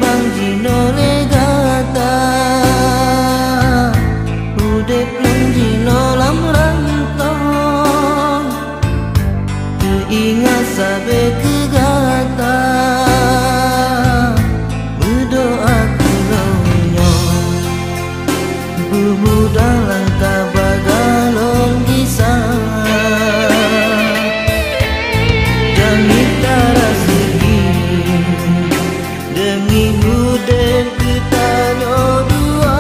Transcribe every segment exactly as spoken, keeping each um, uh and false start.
Nyang jinoe lé gata, udép lôn jinoe lam rantong. Teuingat sabe keu gata, meudoa keu lôn nyoe. Beumudah langkah bak galom gisa, dan mita raseuki demi udép geutanyoe dua.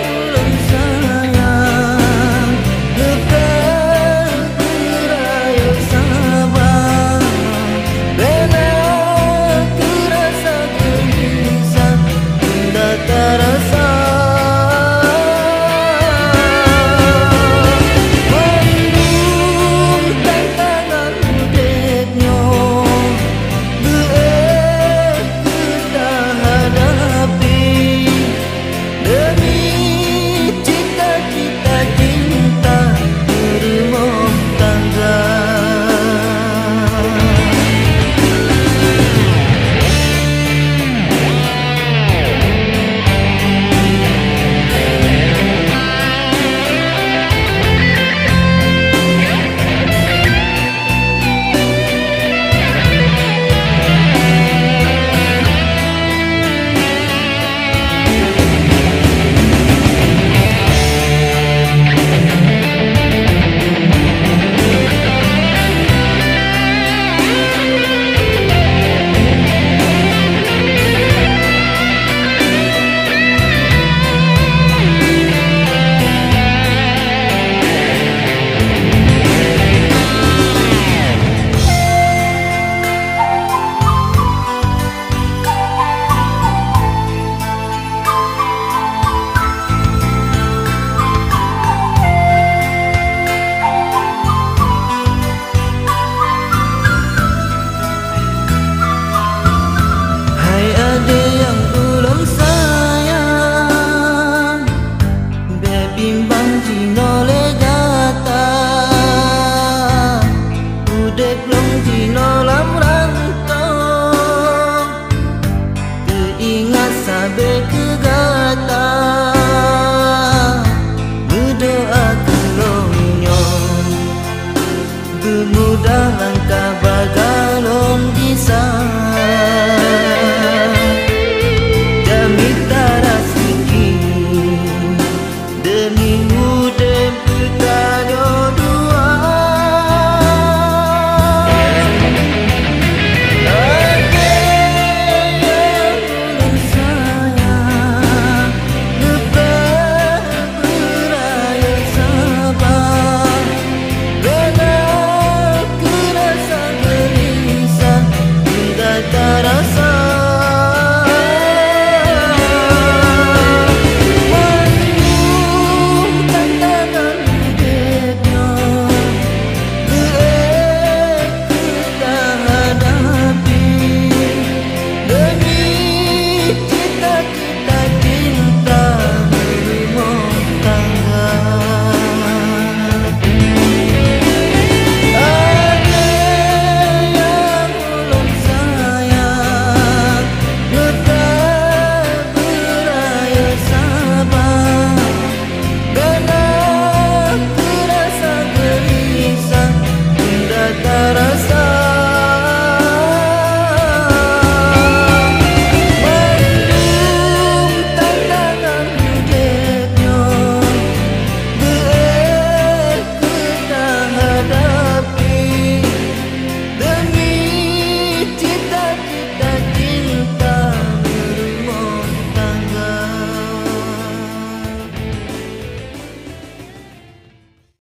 Ulôn sayang, leubeh Rayeuk saba, bela keu rasa geulisah, nda tarasa. Bandum tantangan udép nyoe, beu ék keu tahadapi. Demi cita-cita cinta berumah tangga. Hai adék nyang ulôn sayang, bék bimbang jinoe lé gata, udép lôn jinoe lam rantong. Teuingat sabe keu gata, meudoa keu lôn nyoe. Beu